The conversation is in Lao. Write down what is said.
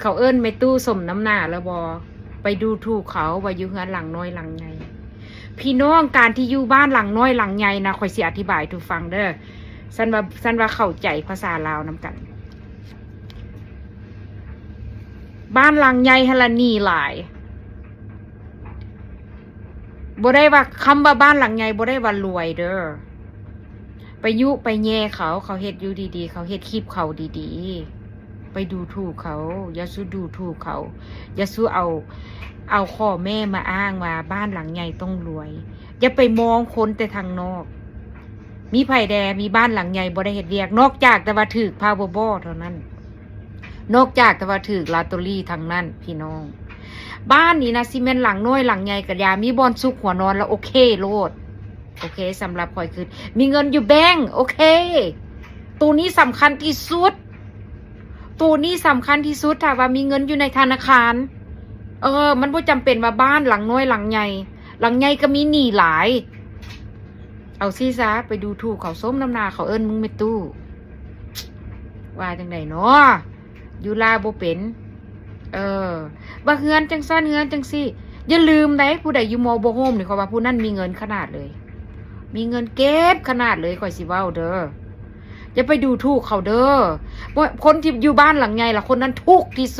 ເຂົາເອີ້ນແມ່ຕູ້ສົມນ້ຳໜ້າແລ້ວບໍ່? ໄປດູຖູກເຂົາວ່າຢູ່ເຮືອນຫຼັງນ້ອຍຫຼັງໃຫຍ່. ພີ່ນ້ອງ, ການທີ່ຢູ່ບ້ານຫຼັງນ້ອຍຫຼັງໃຫຍ່ນະ, ຂ້ອຍຊິອະທິບາຍສູ່ຟັງເດີ. ຊັ້ນວ່າ, ຊັ້ນວ່າເຂົ້າໃຈພາສາລາວນຳກັນ. ບ້ານຫຼັງໃຫຍ່ຫັ້ນລະໜີ່ຫຼາຍ. ບໍ່ໄດ້ວ່າ, ຄຳວ່າບ້ານຫຼັງໃຫຍ່ບໍ່ໄດ້ວ່າລວຍເດີ. ໄປຍຸໄປແຍ່ເຂົາ, ເຂົາເຮັດຢູ່ດີໆ, ເຂົາເຮັດຄລິບເຂົາດີໆ. ໄປດູຖູກເຂົາ, ຢ່າສູ່ດູຖູກເຂົາ, ຢ່າສູ່ເອົາ, ເອົາຂໍ້ແມ່ມາອ້າງວ່າບ້ານຫຼັງໃຫຍ່ຕ້ອງລວຍ. ຢ່າໄປມອງຄົນແຕ່ທາງນອກ. ມີໃຜແດ່ ມີບ້ານຫຼັງໃຫຍ່ບໍ່ໄດ້ເຮັດວຽກ, ນອກຈາກແຕ່ວ່າຖືກພາວເວີບອລເທົ່ານັ້ນ, ນອກຈາກແຕ່ວ່າຖືກລອດເຕີຣີທັງນັ້ນພີ່ນ້ອງ. ບ້ານນີ້ນະ ຊິແມ່ນຫຼັງນ້ອຍຫຼັງໃຫຍ່ກະຢ່າ, ມີບ່ອນຊຸກຫົວນອນລະໂອເຄໂລດ. ໂອເຄ, ສຳລັບຂ້ອຍຄືມີເງິນຢູ່ແບັງ, ໂອເຄ. ໂຕນີ້ສຳຄັນທີ່ສຸດ, ໂຕນີ້ສຳຄັນທີ່ສຸດ. ຖ້າວ່າມີເງິນຢູ່ໃນທະນາຄານ, ເອີ, ມັນບໍ່ຈຳເປັນວ່າບ້ານຫຼັງນ້ອຍຫຼັງໃຫຍ່, ຫຼັງໃຫຍ່ກະມີໜີ່ຫຼາຍ. ເອົາຊີ້ຊະ, ໄປດູຖູກເຂົາ, ສົມນ້ຳໜ້າເຂົາ, ເອີ້ນມຶງແມ່ຕູ້. ວ່າຈັ່ງໃດເນາະ? ຢູ່ລາວບໍ່ເປັນ. ເອີ, ວ່າເຮືອນຈັ່ງຊັ້ນເຮືອນຈັ່ງຊີ້. ຢ່າລືມໃດ, ຜູ້ໃດຢູ່ມໍໂບໂຮມນີ້, ຂ້ອຍວ່າຜູ້ນັ້ນມີເງິນຂະໜາດເລີຍ, ມີເງິນເກັບຂະໜາດເລີຍ, ຂ້ອຍຊິເວົ້າເດີ. ຢ່າໄປດູຖູກເຂົາເດີ. ຄົນທີ່ຢູ່ບ້ານຫຼັງໃຫຍ່ລະ, ຄົນນັ້ນທຸກທີ່ສຸດ.